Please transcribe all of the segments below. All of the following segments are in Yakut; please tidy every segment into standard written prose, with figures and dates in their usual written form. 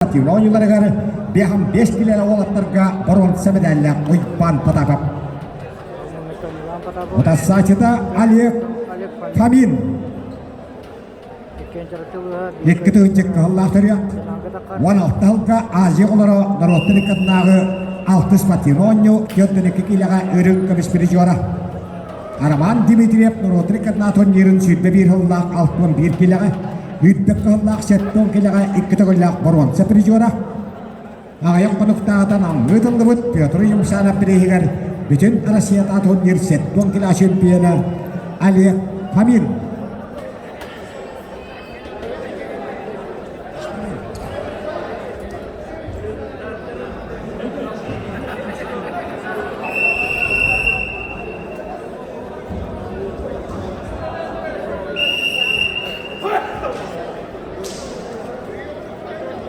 спортивнай оонньууларыгар 55 килэлэ уолаттарга боруонса мэдээллээх Уйбаан Потапов. Утарсааччыта Олег Фомин. Икки тыһыынча кыһыллаах төрүөх 16 сылга Азия оҕолоро норуоттар ыккардынааҕы алтыс спортивнай оонньуу 42 киилэҕэ үрүҥ көмүс призера. Роман Дмитриев норуоттар ыккардынааҕы турнирын 21 сыллаах 61 киилэҕэ, үрдүк кыһыллаах 70 киилэҕэ икки төгүллээх боруонса призера. Аҕыйах хонуктааҕыта Намҥа ыытыллыбыт Петр Юмшанов бирииһигэр бүтүн Россиятааҕы турнир 70 кило чемпиона Олег Фомин.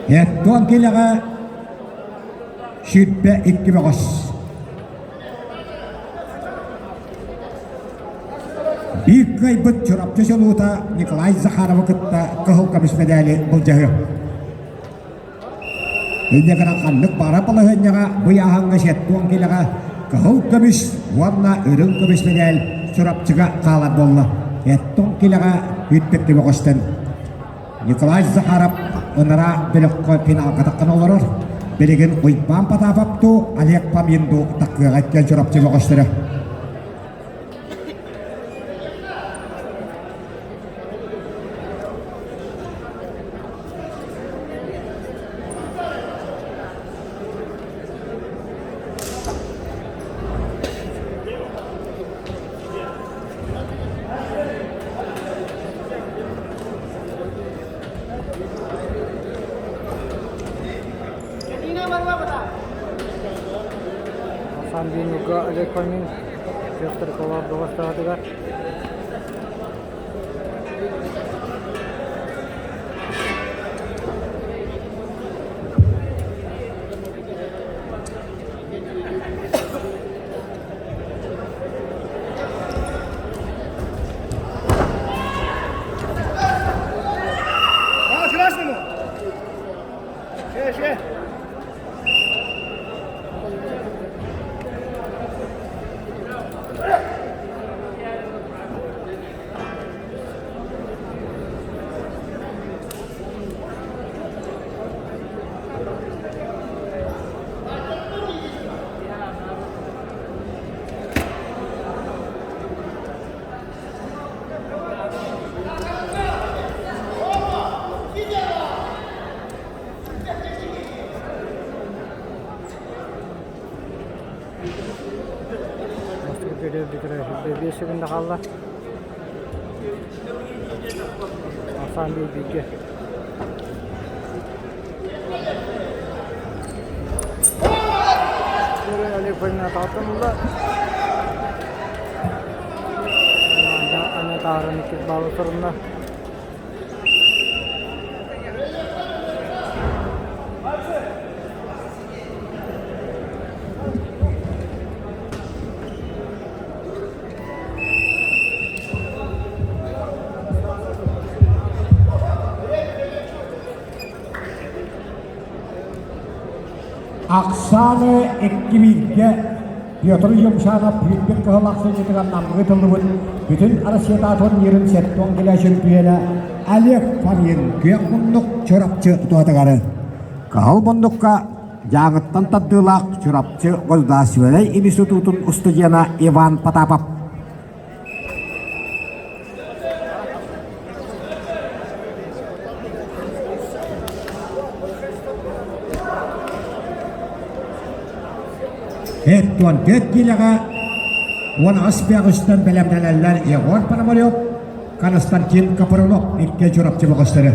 Эттон килэҕэ 22 бөҕөс. Биир кыайбыт Чурапчы селута Николай Захаровы кытта кыһыл көмүс мэдээли былдьаһыа. Инньэ гынан ханнык баара балаһыанньаҕа бу ыйааһыҥҥа 70 килэҕэ кыһыл көмүс уонна үрүҥ көмүс мэдээл Чурапчыга хаалар буолла. Эттон килэҕэ үтпэттэ бөҕөстөн Николай Захаров ынараа бөлөххө финалга таххан олорор. Билигин Уйбаан Потапов дуу, Олег Фомин дуу таккыаҕа диэн Чурапчы бөҕөстөрө. Асан Бинуга Олег Фомин Петр Колордова стадыгар. Биэс секунда хаалла. Асан бииргэ. Оксана икки Петр Юмшанов Бүлбүт кыһыл ахсынньытыгар намҥа ыытыллыбыт бүтүн Россиятааҕы турнирын сэттэ килэ чөмпүйүөнэ Олег Фомин күөх муннук Чурапчы туһатыгары. Кыһыл муннукка Дьааҥыттан тардыылаах Чурапчы государственнай институтун устудьуона Иван Потапов. 44 киилэҕэ 18 бөҕүстэн бэлэмнэнэллэр Егор Пономарев, Константин Капрынов икки Чурапчы бөҕөстөрө.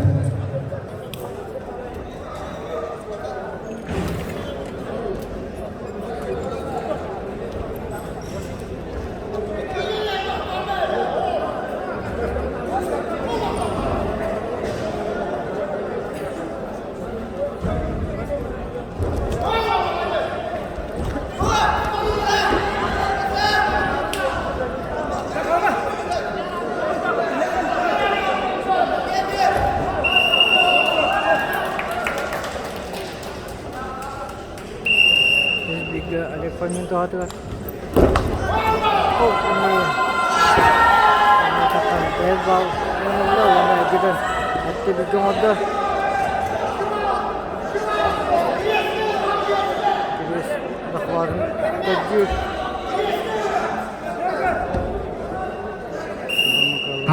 Бииргэ Олег Фомин туһатыгар. Бэйэс баал ылла уонна эргитэн эттибиккэ оҥордо. Кирис захватын көрдүүр.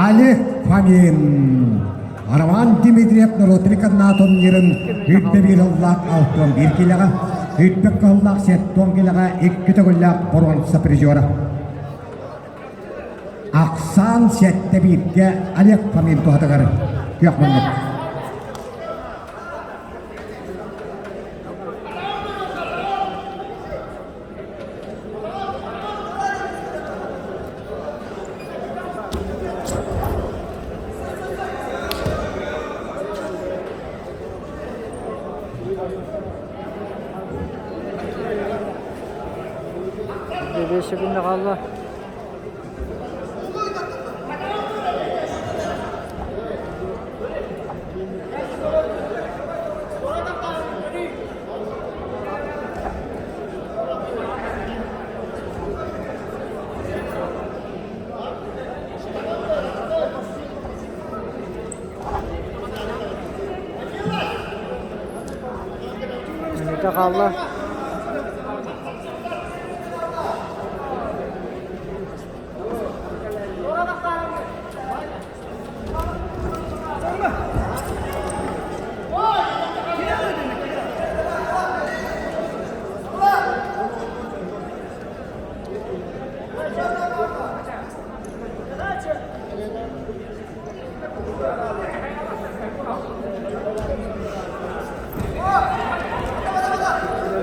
Олег Фомин Роман Дмитриев норуотун турнирын үрдэ биир ыллаах 61 килэҕэ, үрдэ кыһыллаах 70 килэҕэ икки төгүллээх боруонса призера. Ахсаан сэттэ бииргэ Олег Фомин туһатыгар күөх муннук. Биэс секунда хаалла. Мүнүүтэ хаалла.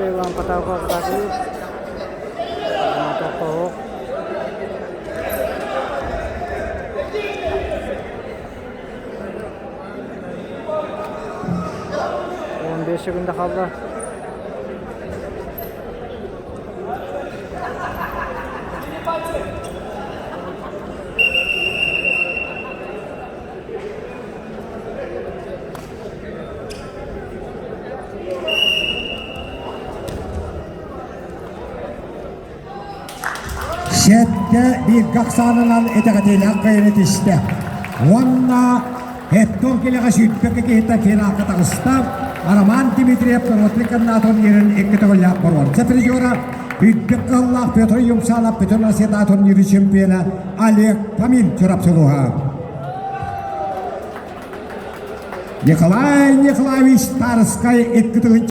Иван Потапов 15 секунда хаалла. Сэттэ бииргэ ахсаанынан итэҕэтиилээх кыайыыны түстэ. Уонна Эттон килэҕэ сүүрбэккэ киһиттэн финалга таҕыста. Роман Дмитриев норуотун турнирын икки төгүллээх боруонса призера, үрдүк кыһыллаах Петр Юмшанов Бүтүн Россията турнирын чемпиона Олег Фомин Чурапчылуһа. Николай Николаевич Тарскай икки төгүл.